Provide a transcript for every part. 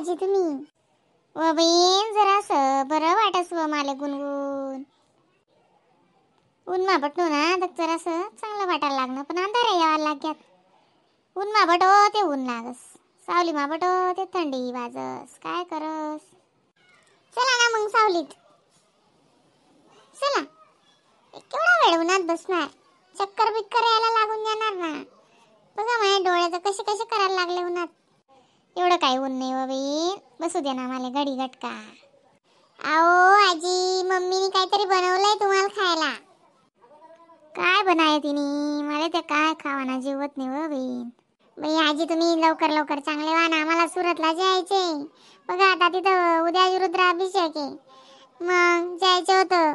आजी तुम्ही. व बहीण जरासं बरं वाटस व माले गुणगुण. ऊन माबटलो ना तर जरासं चांगलं वाटायला लागणं, पण अंधार यायला लाग्यात. ऊन माबटो ते ऊन लागस, सावली माबटो ते थंडी वाजस, काय करस. चला ना मग सावलीत चला. केवढा वेळ उन्हात बसणार, चक्कर बिक्कर यायला लागून जाणार ना. बघा माझ्या डोळे तर कसे कसे करायला लागले उन्हात. एवढं काही ऊन नाही बाई, बसू दे ना मला घडी घटका. आओ आजी, मम्मीने काहीतरी बनवलंय तुम्हाला खायला. काय बनाय तिने, मला ते काय खावाना जिवत नाही हो बहीण. बाई आजी तुम्ही लवकर लवकर चांगले व्हा ना, आम्हाला सुरतला जायचे. बघा आता तिथं उद्या रुद्राभिषेक आहे, मग जायचं होतं.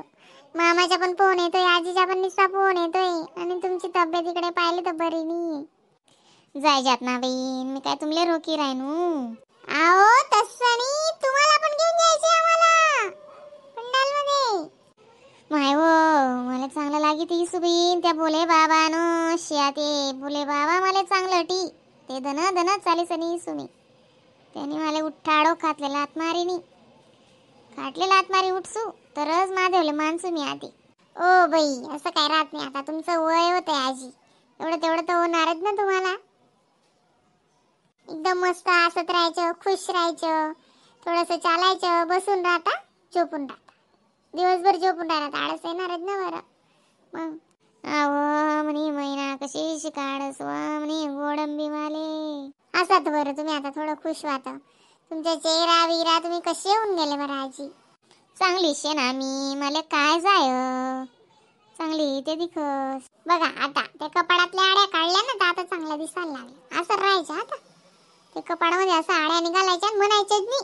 मामाचा पण फोन येतोय, आजीचा पण निस्ता फोन येतोय, आणि तुमची तब्येत इकडे पाहिली तर बरी नाही. जायच्यात ना बहीण, मी काय तुमले रोकी राहिनू. आओ तसं नाही, तुम्हाला पण घेऊन जायचे आम्हाला पंडालमध्ये. माय हो मला चांगलं लागी ती सुबीन त्या बोले बाबा नो शिया, ते बोले बाबा मला चांगलं टी ते धन धन चालीस आणि सुमी. त्याने मला उठाडो खातले लात मारीनी, खाटले लात मारी उठसू तरच माधवले मानसू मी आधी. ओ बाई असं काय राहत नाही, आता तुमचं वय होतंय आजी, एवढं तेवढं तर होणारच ना तुम्हाला. एकदम मस्त असत राहायचं, खुश राहायचं, थोडंसं चालायचं, बसून राहता झोपून राहता, दिवसभर झोपून राहता, आळस येणारच ना बरं. मग अहो म्हणे महिना कशी शिकाडस व म्हणे गोडंबीवाले असात बरं तुम्ही. आता थोडं खुश वाहता, तुमचा चेहरा विरा तुम्ही कसे होऊन गेले बरं आजी. चांगली शे ना मी, मला काय जाय चांगली ते दिखस. बघा आता त्या कपाडातल्या आड्या काढल्या ना तर आता चांगल्या दिसायला लागल्या. असं राहायचं आता ते कपाडामध्ये असं आड्या निघालायच्या आणि म्हणायचंच नाही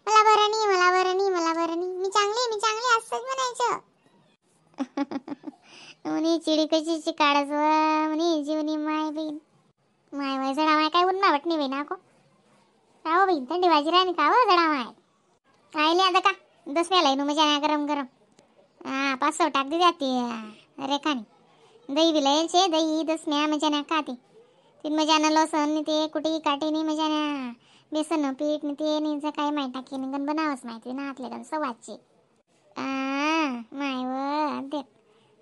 मला बरं नाही, मला बरं नाही, मला बरं नाही, मी चांगली मी चांगली असंच म्हणायचं. म्हणे चिडी कशी काढच म्हणे जीवनी माय बहीण. माय माय जडा माय काय उन्हा वाटणी बाई नाको का हो बहीण, थंडी वाजी राहिली का हो जडा माय. आयले आता का दसव्याला येणू मजा नाही गरम गरम. हा 500 टाक दे जाते रेखाने, दही बी लयेल शे, दही दसम्या मजा नाही खाते तीन मजा ना लसण ते कुठेही काटे नाही मजा ना बेसन पीठ नाही ते नाही काय माहिती टाकी नाही गण बनावंच माहिती ना आतले गण सवाचे. माय व दे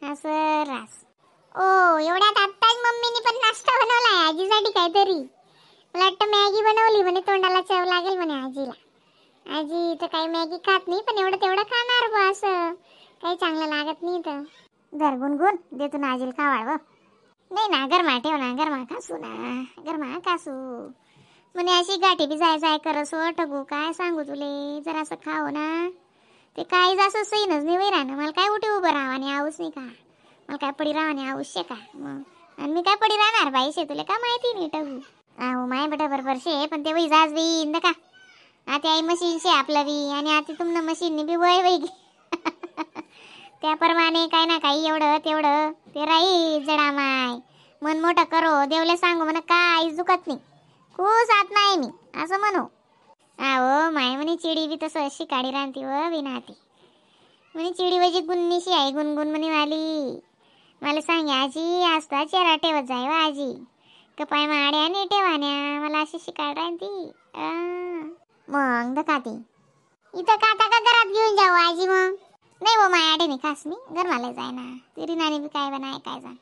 असं रास. ओ एवढ्यात आत्ताच मम्मीने पण नाश्ता बनवलाय आजीसाठी काहीतरी. मला वाटतं मॅगी बनवली म्हणे, तोंडाला चव लागेल म्हणे आजीला. आजी तर काही मॅगी खात नाही, पण एवढं तेवढं खाणार बा, असं काही चांगलं लागत नाही तर. धर गुणगुण देतो ना आजीला खावाळ व. नाही ना गरमा ठेव ना, गरमा खासू ना, गरमा खासू म्हणे. अशी गाठी बी जाय जाय करस हो ठगू, काय सांगू तुले, जरासं खाओ ना. ते काही जास्त सहीनच नाही वै राहणं, मला काय उठे उभं राहावं आणि आऊस नाही का, मला काय पडी राहावं आणि आऊस शे का मग, आणि मी काय पडी राहणार बाई शे, तुला का माहिती नाही ठगू. अहो माय बटा बरोबर शे, पण ते वै जाच बी इंद का आता आई मशीन शे आपलं बी, आणि आता तुमनं मशीननी बी वय वै त्याप्रमाणे काय ना काही एवढं तेवढं ते राही जडा माय. मन मोठं करो, देवले सांगू म्हण काय जुकत नाही, खूप आत नाही मी असं म्हणू. अहो माय म्हणे चिडी बी तसं अशी काढी राहती व विनाती म्हणे, चिडी वजी गुन्नीशी आहे गुणगुण म्हणे वाली. मला सांगे आजी असता चेहरा ठेवत जाय व आजी, कपाय माड्या आणि ठेवाण्या, मला अशी शिकाड राहती. मग दकाती इथं काता का घरात घेऊन जाऊ आजी मग. नाही हो माय आडे नाही खास मी गरमाला जाय ना, तिरी नानी बी काय बनाय काय जा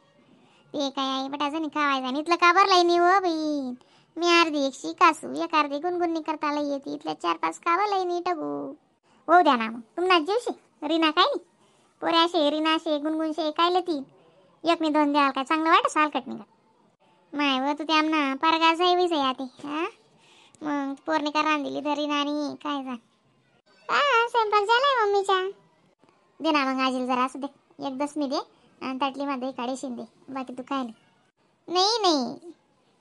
ते काय आई बटाचं नाही खावाय जाण. इथलं का बरं नाही हो बहीण, मी अर्धी एकशी कासू एक अर्धी गुणगुणनी करता लई येते, इथल्या 4-5 खावं लई नाही टगू. हो द्या ना मग तुम्हाला जीवशे रीना काय नाही पोऱ्या असे रीना असे गुणगुणशे काय लती एक मी 2 द्याल काय चांगलं वाटत सालकट निघा. माय व तू ते आमना परगा जाई वैसे आते हा मग पोरणी का रान दिली तरी नानी काय जा. हा स्वयंपाक झालाय मम्मीच्या, दे ना मग आजीला जरा असं दे, एक दसमी दे आणि ताटली मध्ये काढीशीन दे, बाकी तू काय नाही. नाही नाही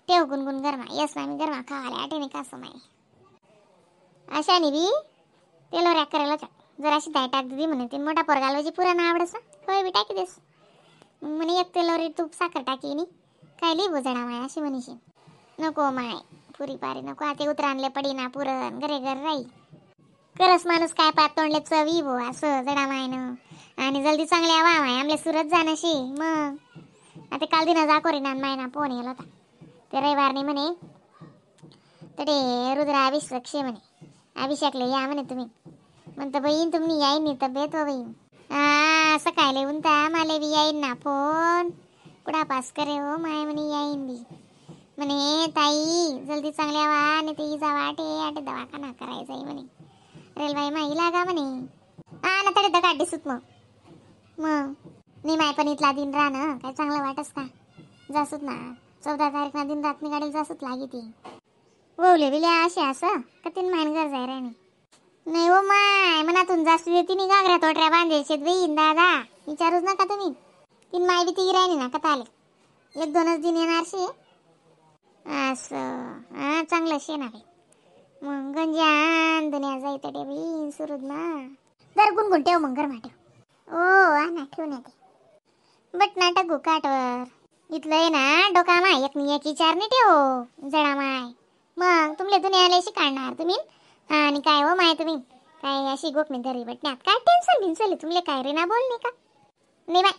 ठेव गुणगुण गरमा यस ना मी गरमा खावाले आठे नाही कासो माय. अशाने बी तेल रॅक करायला जराशी दाय टाक दिदी म्हणे, ते मोठा पोरगाला म्हणजे पुरा ना आवडस होय बी टाकी देस मग म्हणे, एक तेलावर तूप साखर टाकी नी काय लिही बोजडा माय अशी म्हणीशी. नको माय पुरी पारी नको, आता उतराणले पडी ना पुरण घरे घर राही करस माणूस काय पात तोंडले चवी भो असं जडा मायनं. आणि जल्दी चांगल्या वा माय आमले सुरत जाणशी. मग आता काल दिना जाकोरी ना मायना फोन येला होता ते रविवारनी म्हणे, तर ते रुद्राभिषेक म्हणे अभिषेकले या म्हणे तुम्ही. म्हणतं बहीण तुम्ही याईन नाही तब्येत हो बहीण. हा सकाळी उनता मला बी येईन ना फोन. कुडा पास करे हो माय म्हणे येईन बी. म्हणे ताई जल्दी चांगल्या वा आणि ते इजा वाटे आटे दवाखाना करायचा आहे म्हणे. रेलबाई माई लागा म्हणे. हा ना तडे दगाड दिसूत मग. मग नाही माय पण इथला दिन राहणं काय चांगलं वाटस का? जासूत ना 14 तारीख ना दिन रात गाडीला जासूत लागी ती. ववले बिले असे असं का तीन महिने घर जाय राणी. नाही हो माय मनातून जास्त देते नी घागऱ्या तोटऱ्या बांधायचे बहीण दादा विचारूच नका तुम्ही. तीन माय बी ती राहिली ना कथा आले एक दोनच दिन येणार शे असं. हा चांगलं शे ना बाई. मग गंजान दुनिया जाई तडे बहीण सुरुद ना दर गुणगुण ठेव मग घरमा ठेव. ओ हा ना ठेवून येते बट ना टाकू काटवर इथलं आहे ना डोका माय एक नी एक विचार नाही ठेव जडा माय. मग तुमले दुनियाला अशी काढणार तुम्ही. आणि काय हो माय तुम्ही काय अशी गोखणी धरी बटण्यात काय टेन्शन बिन्सल तुमले काय रे ना बोलणे का नाही बाय.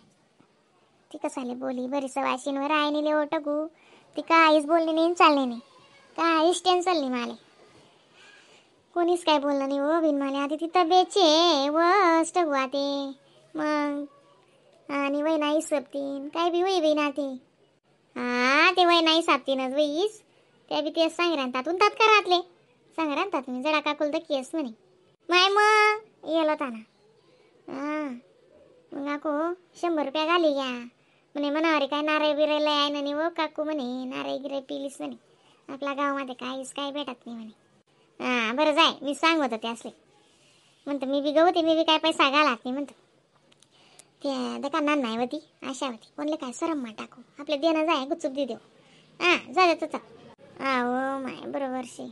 ती कसाले बोली बरी सवाशींवर आहे नाही लेओ टगू ती काहीच बोलली नाही चालले नाही काहीच टेन्शन नाही माले. कोणीच काय बोललं नाही हो बिन माले. आधी ती तब्येतचे वस टगू आते मग आणि वय नाही सापतीन काय बी वय बी ना ते. हा ते वय नाही सापतीनच वईस त्या बी तेच सांग राहतात उंतात का राहतले सांग राहतात मी जडा काकुल तर केस म्हणे माय मग येलो ताना. हां मग काकू 100 रुपया घाली घ्या म्हणे. मनावर काय नारळ बिरळ लय आहे ना नाही हो काकू म्हणे नारळ गिरळ पिलीस म्हणे आपल्या गावामध्ये काहीच काय भेटत नाही म्हणे. हां बरं जाय मी सांगत होते असले म्हणतो मी बी गवते मी बी काय पैसा घालात नाही म्हणतो. ते दुकानात नाही होती आशा होती कोणले काय सरम टाकू आपले देणं जाय गुचूप दे देऊ. हां झालं तुझं. हा हो माय बरोबर शे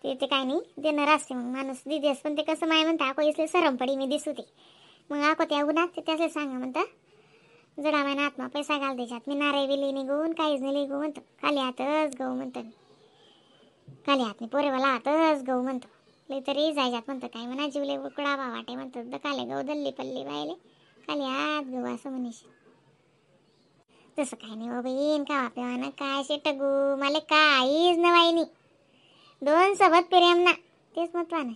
ते ते काय नाही देणार असते मग माणूस दिदेस पण ते कसं माय म्हणता आको इसले सरम पडी मी दिसू ते मग आको त्या उन्हात ते त्यासले सांगा म्हणता जडा माय आत्मा पैसा घाल त्याच्यात मी नारळ बिली निघून काहीच नाही लिगू म्हणतो खाली हातच गहू म्हणतो मी खाली हात नाही पोरेवाला हातच गहू म्हणतो लई तरी जायच्यात म्हणतो काय म्हणा जीवले उकडावा वाटे म्हणतो दकाले गहू दल्ली पल्ली बायले खाली हात गहू असं म्हणीश. तसं काय नाही हो बहीण का प्यावानं काय शेटगू मला काहीच नवाई दोन सोबत प्रेम ना तेच महत्वानं.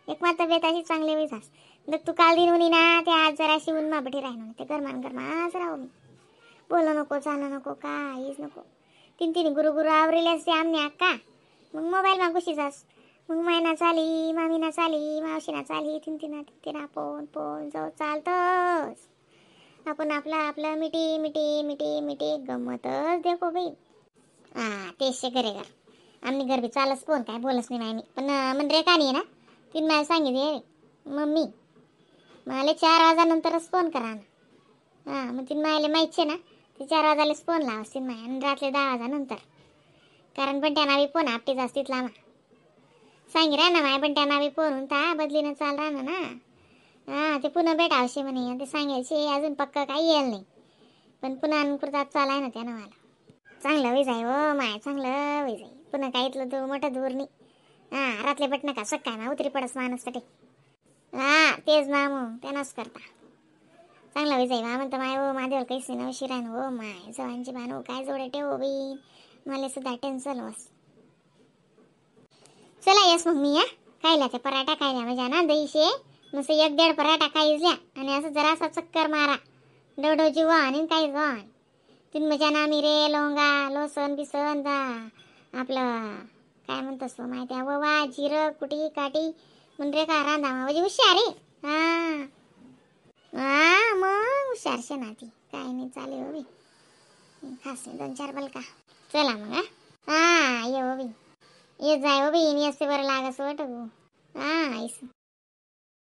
एक मा तब्येत अशी चांगली होई जास दग तू काल दिन उनी ना ते आज जराशी ऊन माबटी राहिना ते गरमान गरमाच राहू मी बोलू नको चालू नको काहीच नको. तीन तीन गुरु गुरु आवरेले असते आमने अक्का मग मोबाईल मागूशी जास मग मायना चाली मामीना चाली मावशीना चाली तीन तीन तीन फोन फोन जाऊ चालतोच आपण आपलं आपलं मिठी मिठी मिठी मिठी गमतच देखो बाई. हा तेच शे घरे घर आम्ही घर बी चालच फोन काय बोलच नाही माय मी पण मन रे का नाही ना तीन मला सांगितले मम्मी मला 4 वाजानंतरच फोन करा ना. हां मग तीन मायले माहीतचे ना ते 4 वाजालेच फोन लावस तीन माय आणि रात्री 10 वाजानंतर कारण पण त्यांना बी फोन आपटी जास्तीत लावा सांगी राहा ना माय पण त्यांना बी फोन ता बदलीनं चाल राहणार ना. हां ते पुन्हा भेटावशे म्हणे ते सांगायचे अजून पक्का काही येईल नाही पण पुन्हा अनुकृतात चालाय ना त्यानं मला चांगलं वय जाय हो माय चांगलं वय जाई पुन्हा काय इथलं दूर मोठं दूर नाही. हां रातले पट नका सकाळ ना उतरी पडस माणूस तटे. हां तेच ना मग त्यांनाच करता चांगला वय जाई मा म्हणतं माय हो माझ्यावर काहीच नाही नवशी रान हो माय जवांची बानू काय जोडे ठेव बी मला सुद्धा टेन्शन बस. चला येस मग मी या खायला ते पराठा खायला म्हणजे ना दहीशे मस्त 1-1.5 पराठा खाईजल्या आणि असं जरासा चक्कर मारा डवडव जीवा आणि काही जा तीन मजा ना मिरे लोंगा लोसन बिसन जा आपलं काय म्हणतोस माहिती आहे वा जिरं कुटी काटी म्हणजे का रांधा म्हणजे हुशार आहे. हां हां मग हुशार शे ना ती काय नाही चालेल हो बी खास नाही 2-4 बलका. चला मग हां ये हो बी ये जाय हो बी असे बरं लागस वाटू. हां आईस.